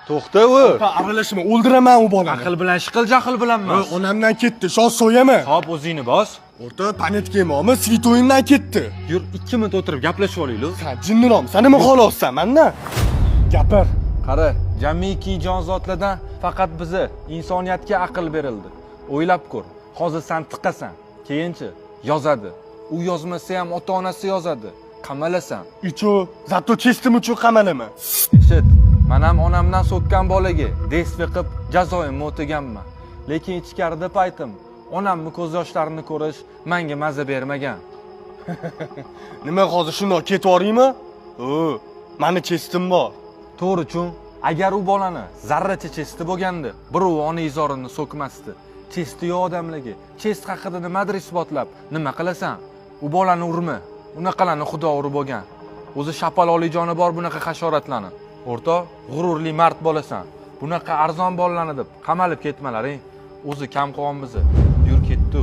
To'xta u. Aralashma, o'ldiraman u bolani. Aql bilan ish qil, jahl bilan emas. Onamdan ketdi, shoh so'yama. Hop, o'zingni bos. O'rta панетка ymomi, святой imdan ketdi. Yur, 2 minut o'tirib gaplashib olaylik. San jinniroqmisan, nima xohlayapsan mandan? Gapir. Qara, jamiki jonzotlardan faqat bizni insoniyatga aql berildi. O'ylab ko'r. Hozir san tiqasan, keyinchi yozadi. U yozmasa ham ota-onasi yozadi. Qamalasan. Ichu, зато честь im uchun qamalaman. Eshit, man ham onamdan so'kkan bolaga действие qilib jazoimni o'taganman. Lekin ichkarida paytim onamni ko'z yoshlarini ko'rish menga maza bermagan. Nima hozir shundoq ketib yuboraymi? O, mani честь im bor. To'g'ri chun, agar u bolani zarracha честь i bo'lganda, birov ona izorini so'kmasdi. Честь i yo'q odamlarga честь haqida nimadir isbotlab, nima qilasan? U bolani urma. Unaqalarni Xudo urib olgan. O'zi shapaloqli joni bor bunaqa hasharotlarni. O'rtoq, g'ururli mard bo'lasan. Bunaqa arzon bolalarni deb qamalib ketmalaring. O'zi kam qo'yamiz. Yur ketdi.